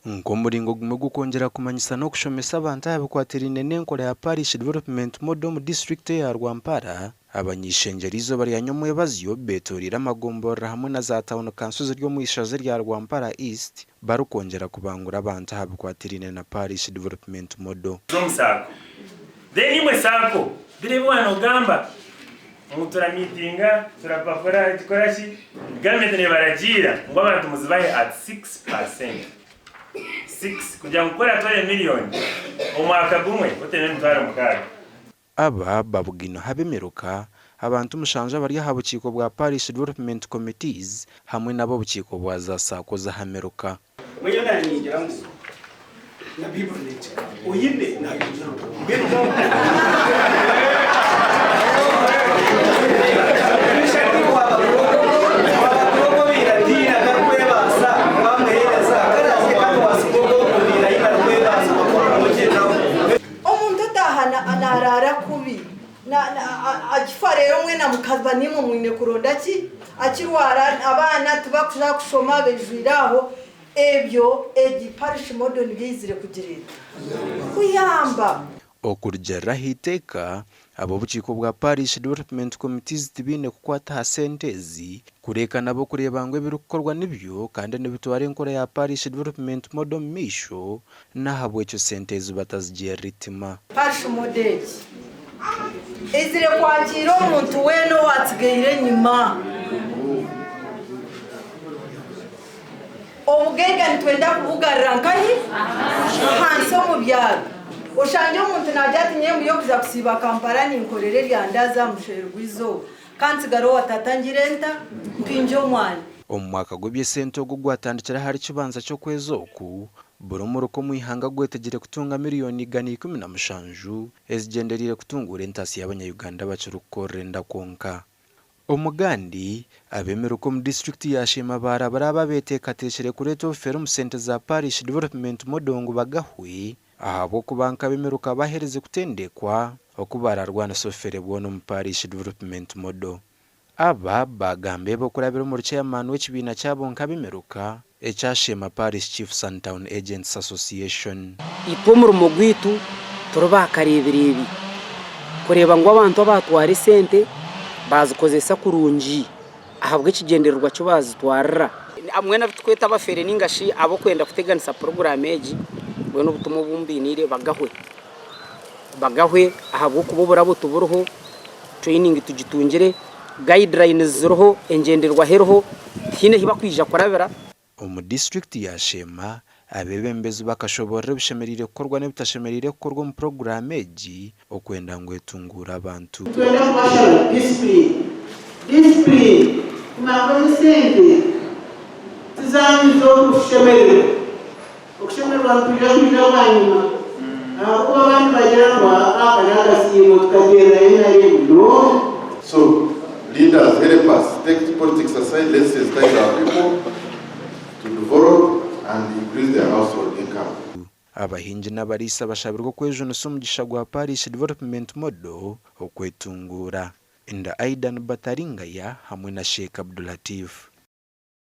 Nk'omuringo gumwe gw'okwongyera kumanyisa n'okushomesa abantu aha bikwatiraine n'enkora ya Parish Development Model omu disiturikiti eya Rwampara, abany'eishengyero eizooba rya nyomwebazyo betoreire amagomborora hamwe na za tauni kanso eziri omu ishaza erya Rwampara East barikwongyera kubangura abantu aha bikwatiraine na Parish Development Model. Z'omu saako. Then imwe saako, biro ebi waanogamba ngu turamiitinga, turapapura, tukora ki, gavumenti neebaragiira ngu abantu muzibahe at 6%. Six, kugira ngu ku oratware miriyoni omwaka gumwe oteme 60,000. Aba babugainweho ab'emiruka, abantu mushanju abari aha bukiiko bwa Parish Development Committees hamwe n'ab'obukiiko bwa za Sacco z'aha miruka. Mbwenu naanye ningira ngu na Baiburi neegira oine naayongyerwa. Mbwenu Omuntu otaaha naaraara kubi, agifa reero mwena mukaba niimwe mwine kuronda ki? Akirwara abaana tibakuza kushoma baijwire aho, ebyo egi parish model niyo eizire kugira eta? Kuyamba. Okurugiirira aha iteeka, ab'obukiiko bwa Parish Development Committees tibaine kukwata aha sente ezi, kureka nabo kureeba ngu ebirikukorwa nibyo kandi nibitwara enkora ya Parish Development Model omu maisho N'ahabw'ekyo sente ezi batazigirira eitima. Parish model egi eizire kwakiira omuntu weena owaatsigaire enyima. Obugaiga nitwenda kubugarura nkahi? Ahansi omu byaro. Oshangye omuntu naagira ati nyowe mbuya okuza kusiiba Kampala ninkorera eryandaazi aha musheeri gw'eizooba, ka ntsigare owa tata ngire nta? Mpingye omwani. Omu mwaka gw'eby'esente ogu ogwatandikire ahari Kibanza ky'okwezi oku, buri muruka omu ihanga gwetegyire kutunga miriyoni 117 ezigyendereire kutunguura entaasya y'abanya-Uganda abakirikukorera enda kwonka. Omugandi, ab'emiruka omu disiturikiti ya Sheema baarabura abo abeeteekateekire kureeta obufere omu sente za Parish Development Model ngu bagahwe ahabw'okuba nk'ab'emiruka baaherize kutendekwa oku baararwanise obufere bwona omu Parish Development Model. Aba baagamba ebi okurabira omuri Chairman w'ekibiina kyabo nk'ab'emiruka ekya Sheema Parish Chiefs and Town Agents Association. Itwe omurimo gwaitu turi baakareebireebi kureeba ngu abantu abaatwara esente baazikozesa kurungi ahabw'ekigyendererwa ki baazitwarira. Mbwenu abu turikweta abafeere nainga shi ab'okwenda kuteganisa puroguraamu egi, mbwenu obutumwa obu mbainiire bagahwe. Bagahwe ahabw'okuba oburabo tiburiho. Training tugitungire, guidelines ziriho, engyenderwaho eriho, tihaine ahi bakwija kurabira. Omu disiturikiti ya Sheema, abeebembezi bakashoboorora ebishemereire kukorwa n'ebitashemereire kukorwa omu puroguraamu egi okwenda ngu etunguure abantu. Nitwenda kubashaba discipline, discipline, kumanya ngu ezi sente tizanyu z'okushemererwa. Okushemererwa nikwija kwija bwanyima ahabw'okuba abandi nibagira ngu aka n'akasiimo tukagyererayo na rimwe. No. So leaders help us take politics aside let's sensitize our people to develop and increase their household income. Abahingi n'abariisa bashabirwe okwejunisa omugisha gwa Parish Development Model okwetunguura. Nda Aidan Bataringaya hamwe na Sheikh Abdulatif.